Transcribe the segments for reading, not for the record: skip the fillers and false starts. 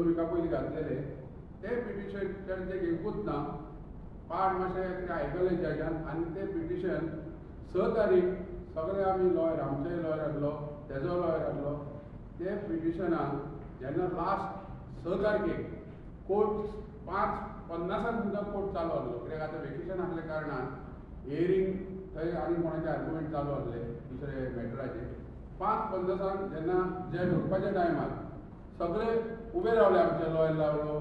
2 विका पयलीं घातलेले ते पिटिशन चर्चेक येवकूच ना. पाड मातशें कितें आयकलें जजान आनी ते पिटिशन 6 तारीख सगळे आमी लॉयर, आमचेय लॉयर आसलो, तेजो लॉयर आसलो, ते पिटिशनान जेन्ना लास्ट 6 तारखेक कोर्ट 5:50 सुद्दां कोर्ट चालू आसलो, कित्याक आतां वेकेशन आसल्या कारणान हियरींग थंय आनी कोणाचे आर्ग्युमेंट चालू आसले दुसरे मॅटराचे. 5:50 जेन्ना जज उठपाच्या टायमार सगळे उबे रावले, आमचे लॉयर रावलो,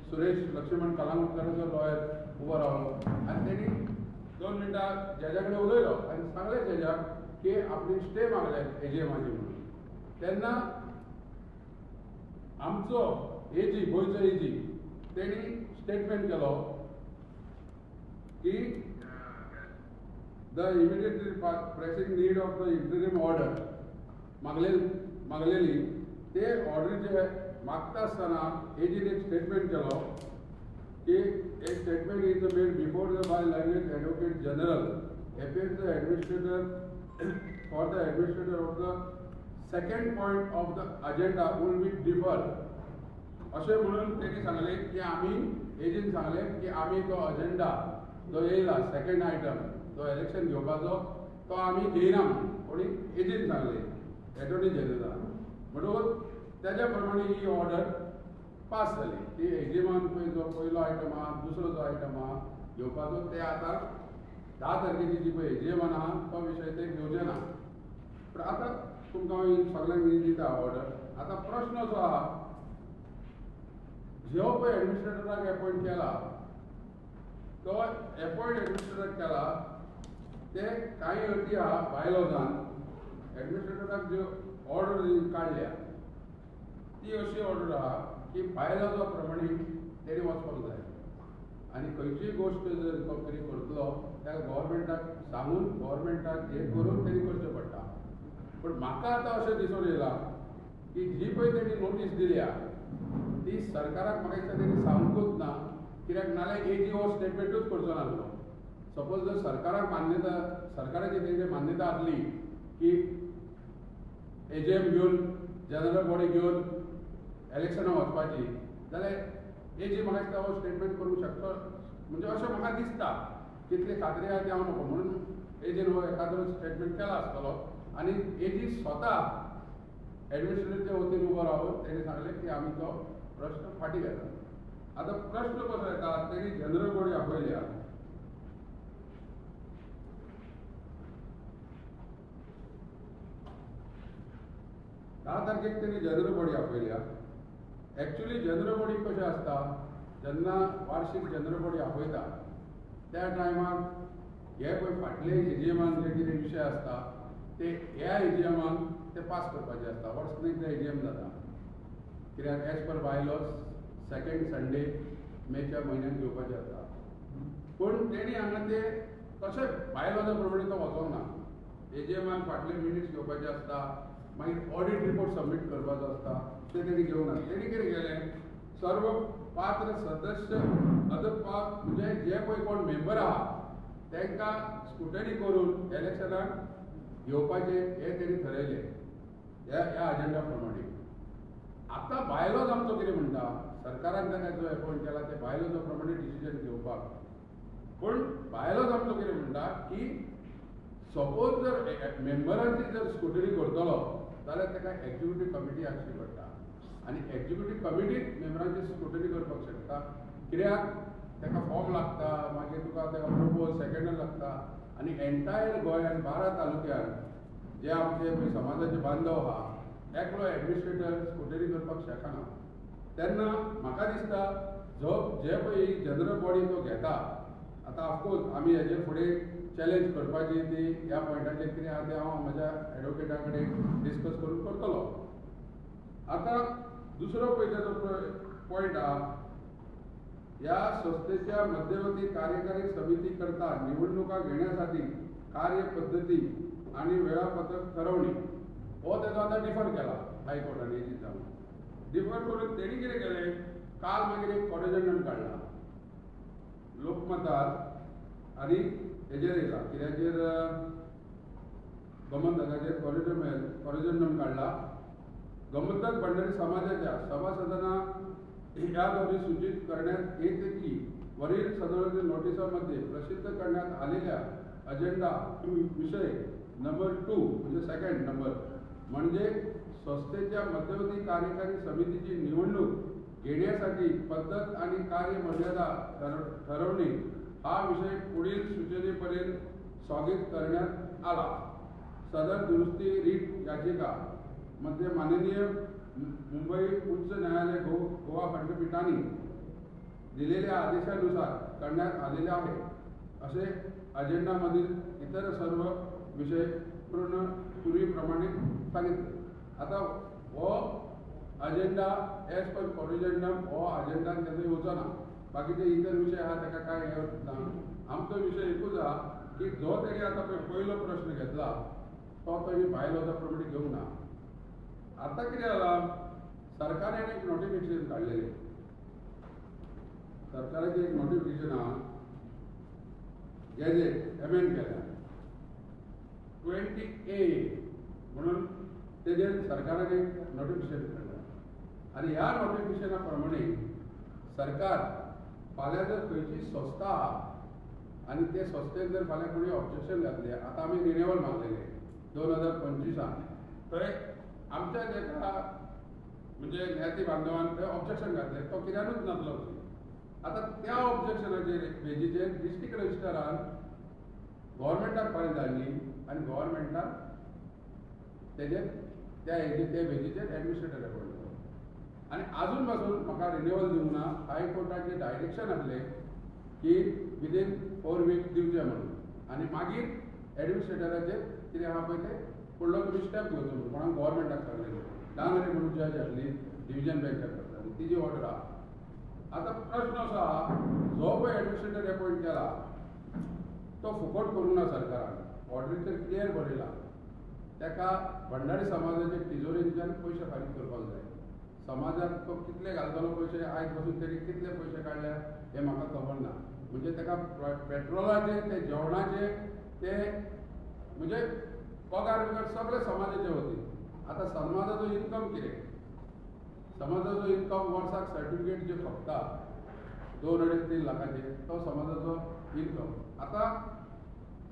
सुरेश लक्ष्मण कलांगुटकराचो लॉयर उबो रावलो आनी तेणी 2 मिनटां जजा कडेन उलयलो आनी सांगलें जजाक की आपली स्टे मागल्या एजीएमाची म्हणून. तेन्ना आमचो एजी, गोंयचो एजी, तेणी स्टेटमेंट केलो की the immediately pressing need of the interim order मागलेली ते ऑर्डरीचे मागता आसतना एजीन एक स्टेटमेंट केलो की a statement is made before the by language advocate general appear the administrator for the administrator of the second point of the agenda will be defer. अशें म्हणून तेणी सांगलें की आमी एजीन सांगलें की आमी तो अजेंडा जो येयला सेकंड आयटम जो इलेक्शन घेवपाचो तो आमी घेयना म्हणून कोणी एजीन सांगलें एटॉर्नी जनरलान. म्हणून तेज्या प्रमाणे ही ऑर्डर पास जाली की एजीएमान पळय जो पयलो आयटम आहा, दुसरो जो आयटम आहा घेवपाचो ते आतां 10 तारखेची जी पळय एजीएमान आहा तो विशय ते घेवचे ना. पूण आतां तुमकां हांव सगळ्यांक दिता ऑर्डर. आतां प्रश्न जो आहा, जो पळय एडमिनिस्ट्रेटराक एपॉयंट केला तो एपॉयंट एडमिनिस्ट्रेटर केला ते कांय अटी आहा बायलॉजान एडमिनिस्ट्रेटराक ज्यो ऑर्डर काडल्या ती अशी ऑर्डर आहा की बायलॉजा प्रमाणे तेणी वचपाक जाय आनी खंयचीय गोश्ट जर तो कितें करतलो त्या गव्हर्मेंटाक सांगून गव्हर्मेंटाक हें करून तेणी करचें पडटा. पूण म्हाका आतां अशें दिसून येयलां की जी पळय तेणी नोटीस दिल्या ती सरकाराक म्हाका दिसता तेणी सांगूंकूच ना, कित्याक नाल्यार एजी हो स्टेटमेंटूच करचो नासलो. सपोज जर सरकाराक मान्यता, सरकाराची तेंची मान्यता आसली की एजीएम घेवन जनरल बॉडी घेवन इलेक्शनाक वचपाची जाल्यार एजी म्हाका दिसता हो स्टेटमेंट करूंक शकता, म्हणजे अशें म्हाका दिसता. कितली खात्री आहा ती हांव नको, म्हणून एजीन हो एखादो स्टेटमेंट केला आसतलो आनी एजी स्वता एडमिनिस्ट्रेटरच्या वतीन उबो रावन तेणी सांगलें की आमी तो प्रश्न फाटीं घेता. आतां प्रश्न कसो येता, तेणी जनरल बॉडी आपयल्या, धा तारखेक तेणी जनरल बॉडी आपयल्या. एक्चुअली जनरल बॉडी कशें आसता, जेन्ना वार्षीक जनरल बॉडी आपयता त्या टायमार हे पळय फाटले एजीएमान जे कितें विशय आसता ते ह्या एजीएमान ते पास करपाचे आसता. वर्सांत एकदां एजीएम जाता, कित्याक as per bylaws second Sunday मेच्या म्हयन्याक घेवपाचे आसता. पूण तेणी हांगा ते तशें बायलॉजा प्रमाणे तो वचोंक ना. एजीएमान फाटले मिनिट्स घेवपाचे आसता, मागीर ऑडिट रिपोर्ट सबमीट करपाचो आसता, ते तेणी घेवंक ना. तेणी कितें केलें, सर्व पात्र सदस्य अदपाक म्हणजे जे पळय कोण मेंबर आहा तांकां स्क्रुटनी करून इलेक्शनाक घेवपाचें हें तेणी थरयलें ह्या ह्या अजेंडा प्रमाणे. आतां बायलॉज आमचो कितें म्हणटा, सरकारान ताका जो एपॉयंट केला ते बायलॉजा प्रमाणे डिसिजन घेवपाक. पूण बायलॉज आमचो कितें म्हणटा की सपोज जर मेंबरांची जर स्क्रुटनी करतलो जाल्यार ताका एक्झिक्युटीव कमिटी आसची पडटा आनी एक्झिक्युटीव कमिटीत मेंबरांची स्क्रुटनी करपाक शकता, कित्याक ताका फॉर्म लागता, मागीर तुका ताका प्रपोज सेकंडर लागता आनी एन्टायर गोंयान 12 तालुक्यान जे आमचे पळय समाजाचे बांधव आहा एकलो एडमिनिस्ट्रेटर स्क्रुटनी करपाक शकना. तेन्ना म्हाका दिसता जो जे पळय जनरल बॉडी तो घेता, आतां ऑफकोर्स आमी हेजेर फुडें चॅलेंज करपाची ती ह्या पॉयंटाचेर कितें आहा तें हांव म्हज्या एडवोकेटा कडेन डिस्कस करून करतलो. आतां दुसरो पळय ताजो पॉयंट आहा, या संस्थेच्या मध्यवर्ती कार्यकारी समिती करता निवडणुका घेण्यासाठी कार्यपद्धती आणि वेळापत्रक ठरवणे, हो तेजो आतां डिफर केला हायकोर्टान एजी जावन डिफर करून तेणी कितें केलें, काल मागीर एक कॉरिजेंडम काडला लोकमतार आनी हेजेर येयला कित्याचेर गोमंतकाचेर कॉरिजेंडम काडला. गोमंतक भंडारी समाजाच्या सभासदांना याद्वारे सूचित करण्यात येते की वरील सदरातील नोटिसामध्ये प्रसिद्ध करण्यात आलेल्या अजेंडा विषय नंबर 2 म्हणजे सेकंड नंबर म्हणजे संस्थेच्या मध्यवर्ती कार्यकारी समितीची निवडणूक घेण्यासाठी पद्धत आणि कार्यमर्यादा ठरवणे हा विषय पुढील सूचनेपर्यंत स्थगित करण्यात आला. सदर दुरुस्ती रिट याचिका मध्ये माननीय मुंबई उच्च न्यायालय गोवा खंडपीठाने दिलेल्या आदेशानुसार करण्यात आलेले आहे. असे अजेंडामधील इतर सर्व विषय पूर्ण पूर्वीप्रमाणे सांगितले. आता हो अजेंडा एज पर कॉरिजेंडम हो अजेंडा तेजो येवचो ना, बाकीचे इतर विषय आहा ताका काय हे ना. आमचो विषय एकूच आहा की जो तेणी आतां पळय पयलो प्रश्न घेतला तो तेणी बायलॉजा प्रमाणे घेवंक ना. आतां कितें जालां, सरकारान एक नोटिफिकेशन काडलेलें, सरकाराचें एक नोटिफिकेशन आहा, गॅझेट एमेंड केल्या 20A म्हणून तेजेर सरकारान एक नोटिफिकेशन काडलां आनी ह्या नोटिफिकेशना प्रमाणे सरकार फाल्यां जर खंयची संस्था आहा आनी ते संस्थेन जर फाल्यां कोणी ऑब्जेक्शन घातलें, आतां आमी रिन्युअल मागलेलें 2025 थंय आमच्या एका म्हणजे ज्ञाती बांधवान थंय ऑब्जेक्शन घातलें, तो कित्यानूच नासलो. आतां त्या ऑब्जेक्शनाचेर बेजीचेर डिस्ट्रिक्ट रजिस्टरान गव्हर्मेंटाक फायल धाडली आनी गव्हर्मेंटान तेजेर त्या हेजेर त्या बेजीचेर एडमिनिस्ट्रेटर अपॉयंट केलो. आनी आजून पासून म्हाका रिन्युअल दिवंक ना. हायकोर्टाचें डायरेक्शन आसलें की विदीन 4 वीक दिवचें म्हणून आनी मागीर एडमिनिस्ट्रेटराचेर कितें आहा पळय तें फुडलो तुमी स्टेप घेवचो म्हणून कोणाक गव्हर्मेंटाक सांगलेलें. डांगरे म्हणून जज आसली डिविजन बँकाक करताली, तिजी ऑर्डर आहा. आतां प्रश्न असो आहा, जो पळय एडमिनिस्ट्रेटर अपॉयंट केला तो फुकट करूंक ना सरकारान, ऑर्डरीचेर क्लियर बरयला ताका भंडारी समाजाचे तिजोरेंतल्यान पयशे फारीक करपाक जाय. समाजाक तो कितले घालतलो पयशे, आयज पासून तेणी कितले पयशे काडल्या हें म्हाका खबर ना. म्हणजे ताका पेट्रोलाचे ते जेवणाचे ते म्हणजे पगार बिगार सगळे समाजाचे वतीन. आतां समाजाचो इनकम कितें, समाजाचो इनकम वर्साक सर्टिफिकेट जे खपता 2 अडेच 3 लाखाचे तो समाजाचो इनकम. आतां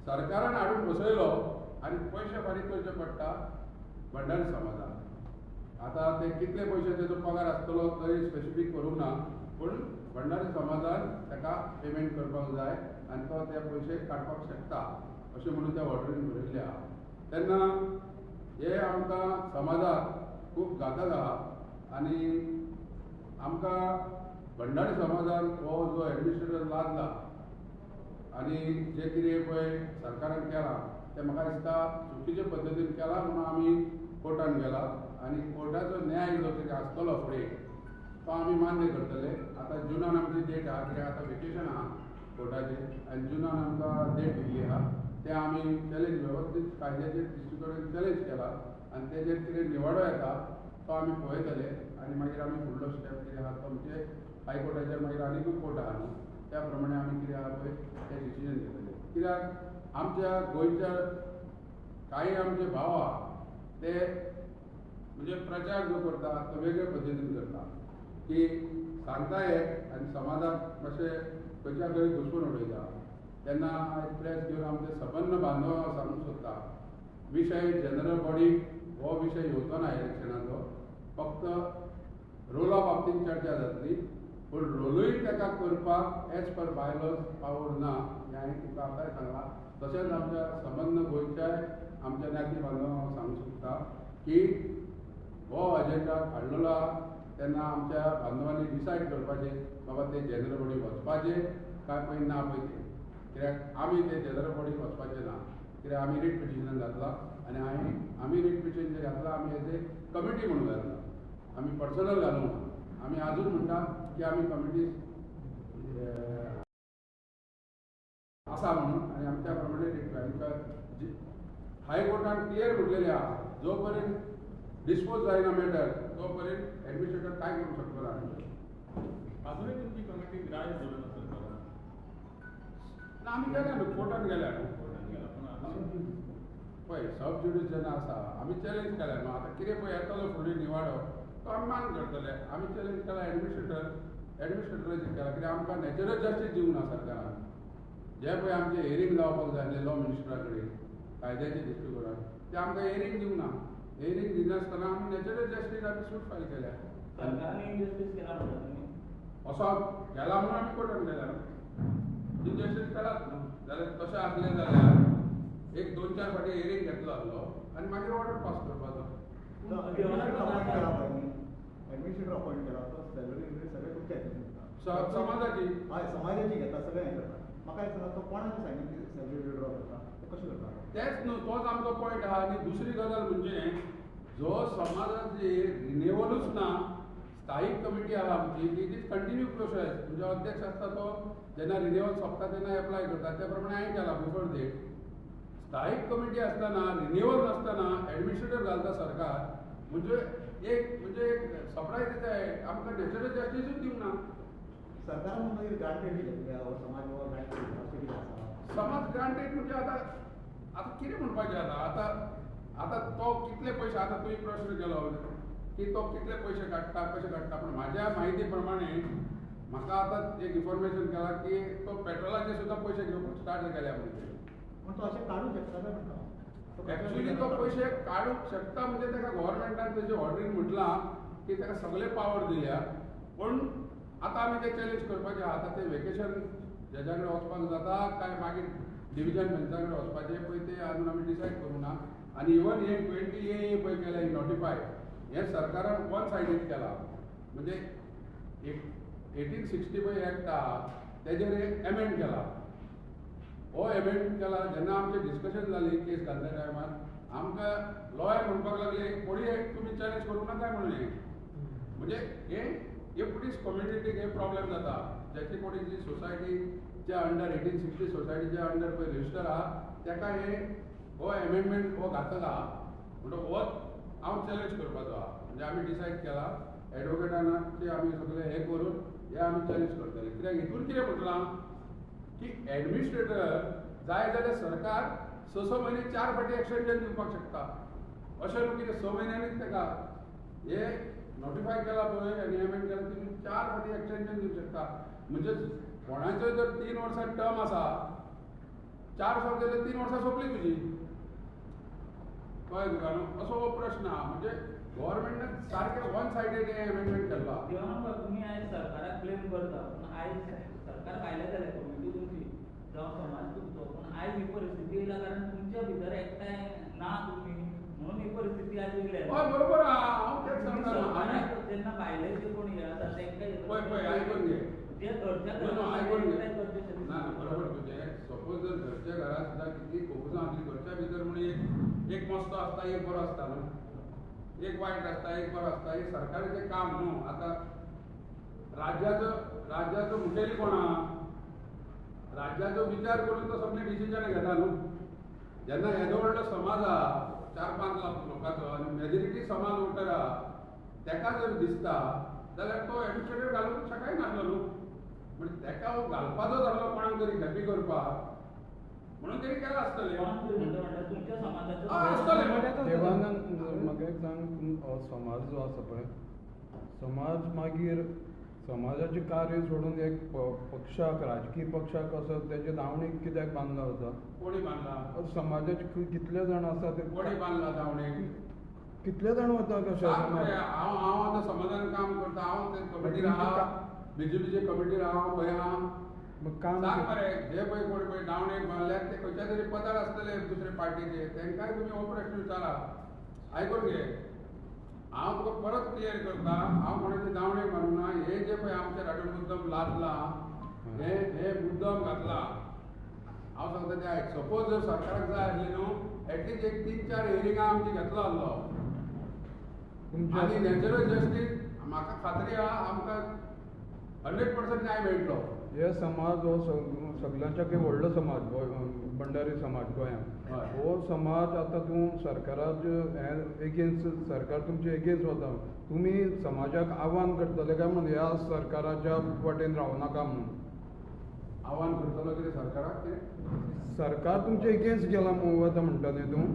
सरकारान हाडून बसयलो आनी पयशे फारीक करचे पडटा भंडारी समाजाक. आतां ते कितले पयशे तेजो पगार आसतलो तरी स्पेसिफीक करूंक ना, पूण भंडारी समाजान ताका पेमेंट करपाक जाय आनी तो ते पयशे काडपाक शकता अशें म्हणून त्या ऑर्डरीन बरयल्लें आहा. तेन्ना हे आमकां समाजाक खूब घातक आहा आनी आमकां भंडारी समाजान हो जो एडमिनिस्ट्रेटर लादला आनी जें कितें पळय सरकारान केलां तें म्हाका दिसता चुकीचे पद्दतीन केलां म्हणून आमी कोर्टान गेला आनी कोर्टाचो न्याय जो कितें आसतलो फुडें तो आमी मान्य करतले. आतां जुनान आमची डेट आहा, कित्याक आतां वेकेशन आहा कोर्टाचें आनी जुनान आमकां डेट दिल्ली आहा, तें आमी चॅलेंज वेवस्थीत कायद्याचेर दृश्टी कडेन चॅलेंज केला आनी तेजेर कितें निवाडो येता तो आमी पळयतले आनी मागीर आमी फुडलो स्टेप कितें आहा तो म्हणजे हायकोर्टाचेर मागीर आनीकूय कोर्ट आहा न्हू त्या प्रमाणे आमी कितें आहा पळय तें डिसिजन घेतले. कित्याक आमच्या गोंयच्या कांय आमचे भाव आहा ते म्हणजे प्रचार जो करता तो वेगळे पद्दतीन करता की सांगता एक आनी समाजाक मातशें खंयच्या खंय घुसपून उडयता. तेन्ना आयज प्रेस घेवन आमचे सबंद बांधवांक सांगूंक सोदता, विशय जनरल बॉडी हो विशय येवचो ना इलेक्शनाचो, फक्त रोला बाबतींत चर्चा जातली, पूण रोलूय ताका करपाक एज पर बायलॉज पावर ना हें हांवें तुमकां आतांय सांगलां. तशेंच आमच्या सबंद गोंयच्याय आमच्या ज्ञाती बांधवांक सांगूंक सोदता की हो अजेंडा काडलेलो आहा तेन्ना आमच्या बांधवांनी डिसायड करपाचें बाबा ते जनरल बॉडी वचपाचें काय पळय ना पळय तें, कित्याक आमी ते जनरल बॉडीक वचपाचें ना, कित्याक आमी रिट पिटिशनान घातलां आनी आमी रिट पिटिशन जें घातलां आमी एज ए कमिटी म्हणून घातलां, आमी पर्सनल घालूंक ना. आमी आजून म्हणटा की आमी कमिटी आसा म्हणून आनी आमच्या प्रमाणे रिट हायकोर्टान क्लियर म्हटलेलें आहा जो पर्यंत डिस्पोज जायना मॅटर तो पर्यंत एडमिनिस्ट्रेटर काय करूंक शकतो ना. अजूनही तुमची कमिटी ग्राह्य धरून सरकारान ना, आमी गेल्या न्हू कोर्टान गेल्या न्हू, पळय सब ज्युडीस जेन्ना आसा आमी चॅलेंज केल्या न्हू. आतां कितें पळय येतलो फुडें निवाडो तो आमी मान्य करतले. आमी चॅलेंज केला एडमिनिस्ट्रेटर, एडमिनिस्ट्रेटराचेर केला कित्याक आमकां नॅचरल जस्टीस दिवंक ना सरकारान. जे पळय आमचें हियरींग जावपाक जाय आसलें लॉ मिनिस्टरा कडेन कायद्याच्या दृश्टिकोनान ते आमकां हियरींग दिवंक ना. हियरींग दिनासतना आमी नॅचरल जस्टीस आमी सूट फायल केल्या. असो केला म्हणून आमी कोर्टान गेल्या न्हू, इनजस्टीस केलाच न्हू. जाल्यार तशें आसलें जाल्यार एक दोन चार फावटी हियरींग घेतलो आसलो आनी मागीर ऑर्डर पास करपाचो. एडमिनिस्ट्रेटर अपॉयंट केला तो सॅलरी सगळें तुमच्या समाजाची, हय समाजाची घेता, सगळें हें करता. म्हाका एक सांगा, तो कोणाच्या सायनीन सॅलरी विड्रॉ करता, ते कशें करता? तेच न्हू, तोच आमचो पॉयंट आहा. आनी दुसरी गजाल म्हणजे जो समाजाची रिन्युअलूच ना, स्थायीक कमिटी आहा आमची, it is continue process. म्हणजे अध्यक्ष आसता तो जेन्ना रिन्युअल सोंपता तेन्ना एप्लाय करता, त्या प्रमाणे हांवें केला बिफोर that. स्थायीक कमिटी आसतना रिन्युअल नासतना एडमिनिस्ट्रेटर घालता सरकार, म्हणजे एक म्हणजे एक सरप्रायज दिता, आमकां नॅचरल जस्टिसूच दिवंक ना. सरकारान मागीर ग्रांटेड कितें समाज ग्रांटेड अशें कितें आसा? समाज ग्रांटेड म्हणजे आतां आतां कितें म्हणपाचें आतां आतां आतां तो कितले पयशे, आतां तुवें प्रश्न केलो की तो कितले पयशे काडटा कशे काडटा, पूण म्हाज्या म्हायती प्रमाणे म्हाका आतां एक इन्फॉर्मेशन केला की तो पेट्रोलाचे सुद्दां पयशे घेवपाक स्टार्ट केल्या. म्हणजे पूण तो अशें काडूंक शकता काय म्हणटा? एक्चुअली तो पयशे काडूंक शकता म्हणजे ताका गव्हर्मेंटान तेजे ऑर्डरीन म्हटलां की ताका सगळे पावर दिल्या. पूण आतां आमी ते चॅलेंज करपाचें आहा. आतां ते वेकेशन जजा कडेन वचपाक जाता काय मागीर डिविजन बेंचा कडेन वचपाचें पळय ते अजून आमी डिसायड करूंक ना. आनी इवन हे 20 ए पळय केल्या नोटिफाय, हें सरकारान वन सायडीड केलां. म्हणजे एक 1860 पळय एक्ट आहा तेजेर एमेंड केला, हो एमेंड केला. जेन्ना आमचें डिस्कशन जालें केस घातल्या टायमार आमकां लॉयर म्हणपाक लागले कोणी तुमी चॅलेंज करूं नाका म्हणून. म्हणजे हे पुलीस कम्युनिटीक हे प्रॉब्लेम जाता. ज्याची कोणी जी सोसायटीच्या अंडर 1860 सोसायटीच्या अंडर पळय रजिस्टर आहा ताका हे हो एमेंडमेंट हो घातक आहा, म्हणटकच हो हांव चॅलेंज करपाचो आहा. म्हणजे आमी डिसायड केला एडवोकेटान आमी सगळे हे करून हे आमी चॅलेंज करतले. कित्याक हितून कितें म्हटलां की एडमिनिस्ट्रेटर जाय जाल्यार सरकार 6-6 म्हयने 4 फावटी एक्सटेंशन दिवपाक शकता. अशें न्हू कितें 6 म्हयन्यांनीच ताका हे नोटिफाय केला पळय आनी एमेंड केला तितून 4 फावटी एक्सटेंशन दिवंक शकता. म्हणजे कोणाचो जर 3 वर्सां टर्म आसा, 4 फावट जाल्यार 3 वर्सां सोंपली तुजी, कळ्ळें तुका न्हू? असो हो प्रश्न आहा. म्हणजे गव्हर्मेंटान सारकें वन सायडेड हें एमेंडमेंट केल्लो. तुमी आयज सरकाराक ब्लेम करता, पूण आयज सरकार भायलें जालें, कमिटी तुमची जावं समाज तुमचो, पूण आयज ही परिस्थिती येयला कारण तुमच्या भितर एकठांय ना तुमी, म्हणून ही परिस्थिती आयज येयल्या. हय बरोबर आहा, हांव तेच सांगता. जेन्ना भायले जे कोण हे आसा तेंकां पळय पळय आयकून घे, जे घरच्या आयकून घे ना बरोबर तुजें. सपोज जर घरच्या घरांत सुद्दां कितली कोफुजां आसली, घरच्या भितर म्हणून एक मस्तो आसता, एक बरो आसता न्हू, एक वायट आसता, एक बरो आसता. हे सरकाराचें काम न्हू. आतां राज्याचो राज्याचो मुखेली कोण आहा, राज्याचो विचार करून तो सगळे डिसिजन घेता न्हू. जेन्ना येदो व्हडलो समाज आहा 4-5 लाख लोकांचो आनी मेजॉरिटी समाज वोटर आहा, तेका जर दिसता जाल्यार तो एडमिनिस्ट्रेटर घालूंक शकय नासलो न्हू. म्हणजे तेका हो घालपाचो जाल्लो कोणाक तरी हॅपी करपाक म्हणून तेणी केलां आसतलें. आसतलें. देवानंद, म्हाका एक सांग, समाज जो आसा पळय, समाज मागीर समाजाचें कार्य सोडून एक पक्षाक, राजकीय पक्षाक असो तेजे दावणीक कित्याक बांदला वता? कोणी बांदला? समाजाचे कितले जाण आसा ते कोणी बांदला दावणीक? कितले जाण वता कशें? हांव हांव आतां समाजान काम करता, हांव ते कमिटीर आहा, बीजेपीचे कमिटीर हांव खंय आहा. काम सांग मरे, जे पळय कोण पळय दावणीक बांदल्यात ते खंयच्या तरी पदार आसतले दुसरे पार्टीचे, तेंकांय तुमी हो प्रश्न विचारा. आयकून घे, हांव तुका परत क्लियर करता, हांव कोणाचे दावणेक मारूंक ना. हे जे पळय आमचे राजून मुद्दम लादलां, हे हे मुद्दम घातलां, हांव सांगता तें आयक. सपोज जर सरकाराक जाय आसलें न्हू, एटलिस्ट एक 3-4 हियरिंगां आमची घेतलो आसलो आनी नॅचरल जस्टीस म्हाका खात्री आहा आमकां 100% न्याय मेळटलो. हे समाज हो सगळ्यांच्याकय व्हडलो समाज, भंडारी समाज गोंयांत. हो समाज आतां तूं सरकाराचे हें एगेन्स्ट, सरकार तुमचे एगेन्स्ट वता, तुमी समाजाक आव्हान करतले काय म्हणून ह्या सरकाराच्या वाटेन रावनाका म्हणून आव्हान करतलो कितें सरकाराक? कितें सरकार तुमचे एगेन्स्ट गेला वता म्हणटा न्ही तूं?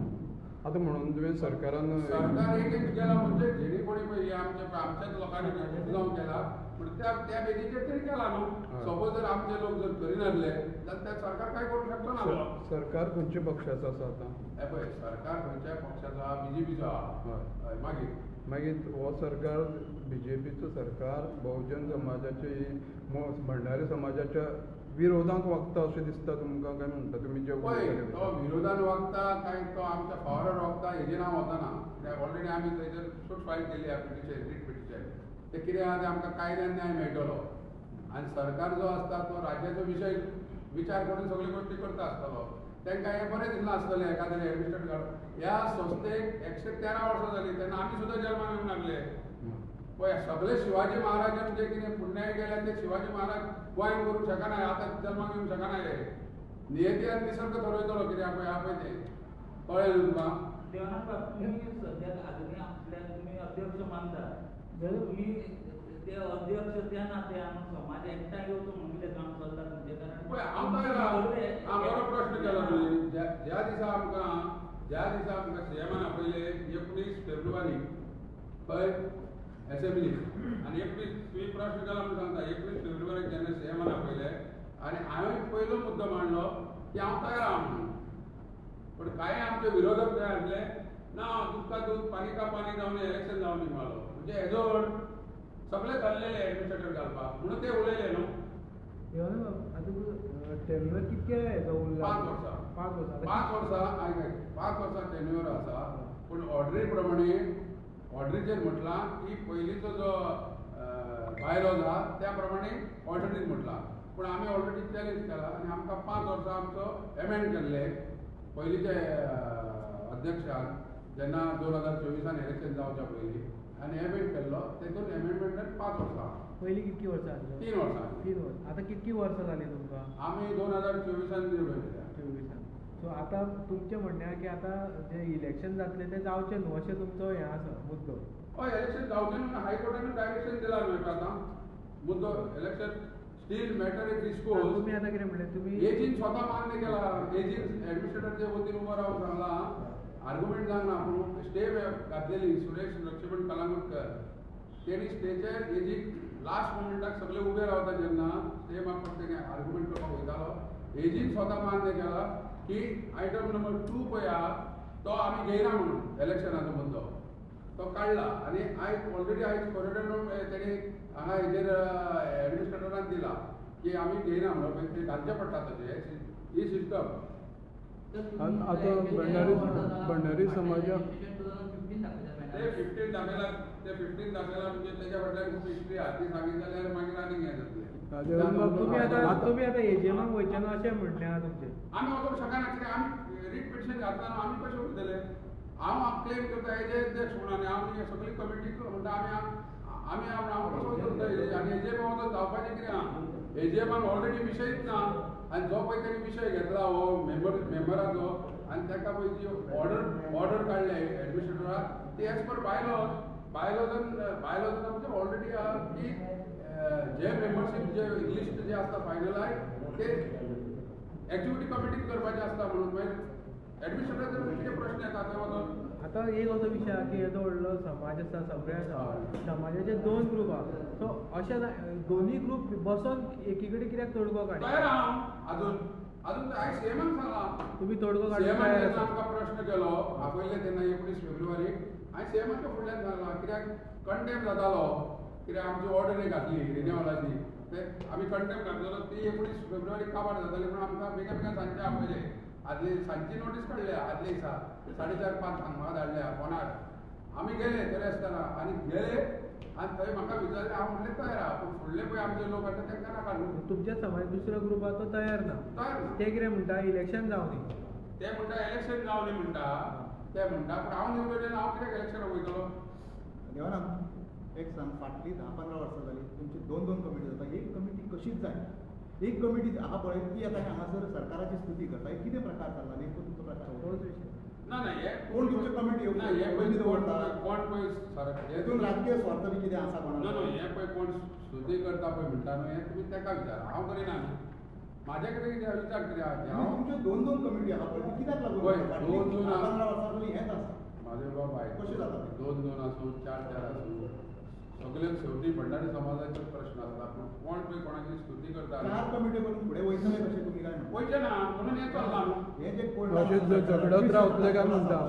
आतां म्हणून तुवें सरकारान सरकार एगेन्स्ट गेला म्हणजे जेणे कोणी पळय आमच्या आमच्याच लोकांनी गुन्यांव केला पूण त्या त्या बेगीचेर तरी केला न्हू. सपोज जर आमचे लोक जर करिनासले जाल्यार त्या सरकार काय करूंक शकतो ना. सरकार खंयच्या पक्षाचो आसा आतां? हे पळय सरकार खंयच्याय पक्षाचो आहा, बीजेपीचो आहा. हय, मागीर मागीर हो सरकार बीजेपीचो सरकार बहुजन समाजाचे भंडारी समाजाच्या विरोधांत वागता अशें दिसता तुमकां काय म्हणटा तुमी जे पळय तो विरोधान वागता काय तो आमच्या फावरार वागता हेजेर हांव वचना. कित्याक ऑलरेडी आमी थंयसर सूट फायल केली आहा पिटिशन, रीट पिटिशन. तें कितें आहा तें आमकां कायद्यान न्याय मेळटलो आनी सरकार जो आसता तो राज्याचो विशय विचार करून सगळ्यो गोश्टी करता आसतलो. तांकां हें बरें दिसलां आसतलें एखाद्रें एडमिनिस्ट्रेटर घालून. ह्या संस्थेक 113 वर्सां जालीं तेन्ना आमी सुद्दां जल्माक येवंक नासले. पळय सगळे शिवाजी महाराजान जे कितें पुण्याय केल्या ते शिवाजी महाराज गोंयांत करूंक शकना, आतां जल्माक येवंक शकना. हे नियती आनी निसर्ग थरयतलो कितें पळय आहा पळय तें कळ्ळें न्हू तुका. देवानंद बाब, तुमी सद्याक आजुनूय आपल्याक तुमी अध्यक्ष मानता, तुमी ते अध्यक्ष त्या नात्यान समाज एकठांय येवचो म्हणून कितें काम चल्लां तुमचें? कारण पळय हांव तयार आहा. बरो प्रश्न केलो तुवें. ज्या दिसा आमकां सीएमान आपयले 19 फेब्रुवारी हय एसेंब्ली आनी 19 तुवें प्रश्न केला म्हणून सांगता 19 फेब्रुवारीक जेन्ना सीएमान आपयले आनी हांवें पयलो मुद्दो मांडलो की हांव तयार आहा म्हणून. पूण कांय आमचे विरोधक तयार आसले ना, दूध का दूध पाणी का पाणी जावन इलेक्शन जावन निमालो म्हणजे हेजो सगळे चल्लेले एडमिनिस्ट्रेटर घालपाक म्हणून ते उलयले न्हू. आतां टेन्युअर कितके हेजो उरला? 5 वर्सां. 5 वर्सां. 5 वर्सां आयक आयक 5 वर्सां टेन्युअर आसा. पूण ऑर्डरी प्रमाणे ऑर्डरीचेर म्हटलां की पयलींचो जो बायलॉज आहा त्या प्रमाणे ऑर्डरीन म्हटलां. पूण आमी ऑलरेडी चॅलेंज केला आनी आमकां 5 वर्सां आमचो एमेंड केल्ले पयलींचे अध्यक्षान जेन्ना 2024 इलेक्शन जावच्या पयलीं आनी एमेंड केल्लो तेतून एमेंडमेंटान 5 वर्सां. पयलीं कितकी वर्सां आसली? 3 वर्सां. 3 वर्सां. आतां कितकी वर्सां जालीं तुमकां? आमी 2024 निवडून येयल्या. 24. सो आतां तुमचें म्हणणें आहा की आतां जें इलेक्शन जातलें तें जावचें न्हू अशें तुमचो हें आसा मुद्दो? हय, इलेक्शन जावचें न्हू हायकोर्टानूय डायरेक्शन दिलां न्हू आतां मुद्दो election still matter is disclose. तुमी आतां कितें म्हणलें तुमी एजीन स्वता मान्य केला. एजीन एडमिनिस्ट्रेटरचे वतीन उबो रावन सांगलां आर्ग्युमेंट जावंक ना पूण स्टे घातलेली सुरेश लक्ष्मण कलांगुटकर तेणी स्टेचेर एजीक लास्ट मुमेंटाक सगळे उबे रावता जेन्ना स्टे मागपाक तेणी आर्ग्युमेंट करपाक वयतालो एजीन स्वता मान्य केला की आयटम नंबर 2 पळय आहा तो आमी घेयना म्हणून इलेक्शनाचो मुद्दो तो काडला आनी आयज ऑलरेडी आयज कॉरिडोर तेणी हांगा हेजेर एडमिनिस्ट्रेटरान दिला की आमी घेयना म्हणून ते घालचें पडटा तशें ही सिस्टम. आतां भंडारी समाजाक ते 15 दाखयला, ते 15 दाखयला म्हणजे तेच्या फाटल्यान खूब हिस्ट्री आहा ती सांगितली जाल्यार मागीर आनीक हें जातलें. तुमी आतां एजीएमाक वयचें ना अशें म्हणलें आहा तुमचें? आमी वचूंक शकना कित्याक आमी रीट पिटिशन घातला न्हू, आमी कशें उरतले? हांव क्लेम करता एजे अध्यक्ष म्हणून आनी हांव सगळी कमिटी म्हणटा आमी आमी हांव कसो वचूंक आनी एजीएमाक वचून जावपाचें कितें आहा? एजीएमाक ऑलरेडी विशयच ना आनी जो पळय तेणी विशय घेतला हो मेंबराचो आनी ताका पळय जी ऑर्डर काडल्या एडमिनिस्ट्रेटराक ती एज पर बायलॉज बायलॉजान आमचे ऑलरेडी आहा की जे मेंबरशीप जे लिस्ट जे आसता फायनलायज ते एक्झिक्युटीव कमिटीन करपाचें आसता म्हणून मागीर एडमिनिस्ट्रेटराचेर कितें प्रश्न येता ते वचून. आतां एक असो विशय आहा की येदो व्हडलो समाज आसा, सगळे आसा, समाजाचे 2 ग्रूप आहा. सो अशें दोनूय ग्रूप बसोन एकी कडेन कित्याक तोडगो काडटा? तयार आहा अजून अजून हांवें सीएमाक सांगलां तुमी तोडगो काडूंक सीएमान तयार जेन्ना आसा? आमकां प्रश्न केलो आपयले तेन्ना 19 फेब्रुवारीक हांवें सीएमाच्या फुडल्यान सांगलां कित्याक कंटेम जातालो कित्याक आमची ऑर्डर एक घातली रिन्युअलाची ते आमी कंटेम घातलेलो ती 19 फेब्रुवारीक काबार जाताली म्हणून आमकां बेगीन बेगीन सांजचे आपयले. आदले सांजची नोटीस काडल्या आदले दिसा 4:30-5 म्हाका धाडल्या फोनार. आमी गेले तरी आसतना आनी गेले आनी थंय म्हाका विचारलें हांव म्हणलें तयार आहा पूण फुडले पळय आमचे लोक आसा तांकां नाका न्हू. तुमच्या समाज दुसरो ग्रूप आहा तो तयार ना. तयार ना. ते कितें म्हणटा इलेक्शन जावं दी. ते म्हणटा इलेक्शन जावं दी म्हणटा ते म्हणटा पूण हांव निवडून येयला हांव कित्याक इलेक्शनाक वयतलो? देवानंद एक सांग, फाटलीं 10-15 वर्सां जालीं तुमची 2-2 कमिटी जाता, एक कमिटी कशीच जाय? एक कमिटी आहा पळय ती आतां हांगासर सरकाराची स्तुती करता, हे कितें प्रकार चल्ला नेमको तुमचो प्रकार? तोच विशय ना ना हे कोण तुमच्यो कमिटी ना हे पळय दवरता कोण पळय सरकार हेतून राजकीय स्वार्थ बी कितें आसा कोणाक? ना न्हू हें पळय कोण स्तुती करता पळय म्हणटा न्हू हें तुमी ताका विचारा, हांव करिना न्हू. म्हाजे कडेन कितें विचार कितें आहा हांव तुमच्यो दोन दोन कमिटी आहा पळय कित्याक लागून दोन दोन 15 वर्सां पयलीं हेंच आसा म्हाजे बाब कशें जाता दोन दोन आसूं चार चार आसूं सगळे शेवटी भंडारी समाजाचो प्रश्न आसता पूण कोण पळय कोणाची स्तुती करता चार कमिटी करून फुडें वयतले कशें तुमी काय वयचे ना म्हणून हें चल्लां न्हू हें जे अशें झगडत रावतले काय म्हणटा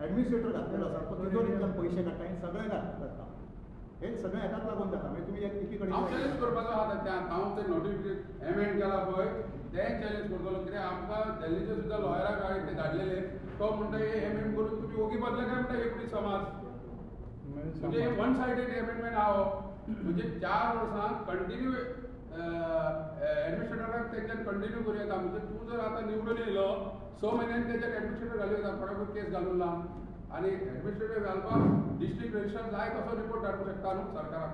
एडमिनिस्ट्रेटर घातलेलो आसा तो तिजोरींतल्यान पयशे काडटा आनी सगळें करता हे सगळें हेकाच लागून जाता म्हणजे तुमी एकी कडेन हांव चॅलेंज करपाचो आहा त्या हांव तें नोटिफिकेशन एमेंड केला पळय तें चॅलेंज करतलो कित्याक आमकां दिल्लीचे सुद्दां लॉयराक हांवें ते धाडलेले तो म्हणटा हे एमेंड करून तुमी ओगी बदले काय म्हणटा एकूय समाज म्हणजे वन सायडेड एमेंडमेंट आहा म्हणजे 4 वर्सां कंटिन्यू एडमिनिस्ट्रेटराक तेंच्यान कंटिन्यू करूं येता म्हणजे तूं जर आतां निवडून येयलो 6 म्हयन्यान तेच्याक एडमिनिस्ट्रेटर घालूं येता कोणाकूय केस घालून ना आनी एडमिनिस्ट्रेटर घालपाक डिस्ट्रिक्ट रजिस्ट्रार जाय तसो रिपोर्ट धाडूंक शकता न्हू सरकाराक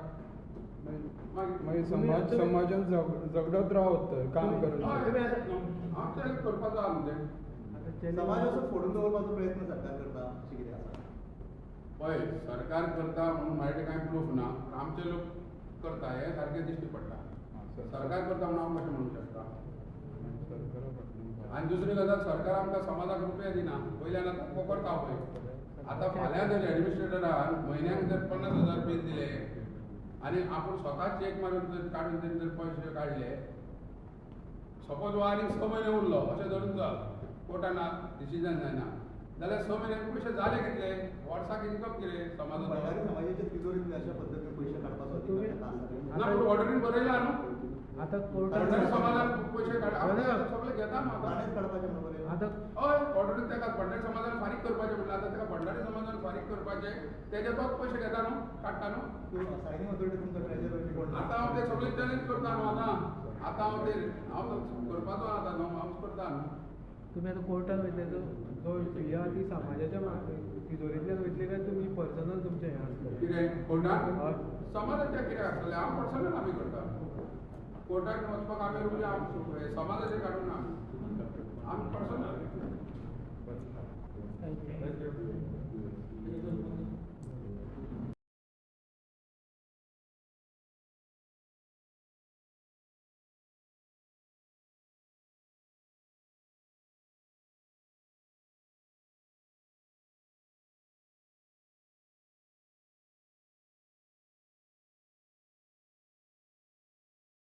मागीर समाज समाजान झगडत रावत तर काम करून हांव चॅलेंज करपाचो आहा म्हणजे समाज असो फोडून दवरपाचो प्रयत्न सरकार करता अशें कितें आसा पळय सरकार करता म्हणून म्हाजे कांय प्रूफ ना पूण आमचे लोक करता हें सारकें दिश्टी पडटा सरकार करता म्हणून हांव कशें म्हणूंक शकता आनी दुसरी गजाल सरकार आमकां समाजाक रुपया दिना वयल्यान आतां कोकरता पळय आतां फाल्यां जर एडमिनिस्ट्रेटरान म्हयन्याक जर 50,000 बील दिले आनी आपूण स्वता चॅक मारून जर काडून तेणी जर पयशे काडले सपोज हो आनीक 6 म्हयने उरलो अशें धरून चल कोर्टान डिसिजन जायना जाल्यार 6 म्हयन्याक पयशे जाले कितले वर्साक इन्कम कितें समाजाचो समाजाच्या तिजोरींतले अशा पद्दतीन पयशे काडपाचो ना पूण ऑर्डरीन बरयला न्हू आतां भंडारी समाजान पयशे काड सगळे घेता न्हू आतां काडपाचें म्हणून आतां हय ऑर्डरीन ताका भंडारी समाजान फारीक करपाचें म्हणल्यार आतां ताका भंडारी समाजान फारीक करपाचें तेजे तोच पयशे घेता न्हू काडटा न्हू सायनींग ऑथॉरिटी तुमकां ट्रेजर कोण आतां हांव ते सगळे चॅलेंज करता न्हू आतां आतां हांव ते हांव करपाचो आतां न्हू हांव करता न्हू तुमी आतां कोर्टान वयतले जो ही आहा ती समाजाच्या तिजोरींतल्यान वयतले काय तुमी पर्सनल तुमचें हें आसतलें कितें कोर्टान समाजाचें कितें आसतलें हांव पर्सनल आमी करता कोर्टाक वचपाक आमी रुपया समाजाचेर काडून ना आमी पर्सनल.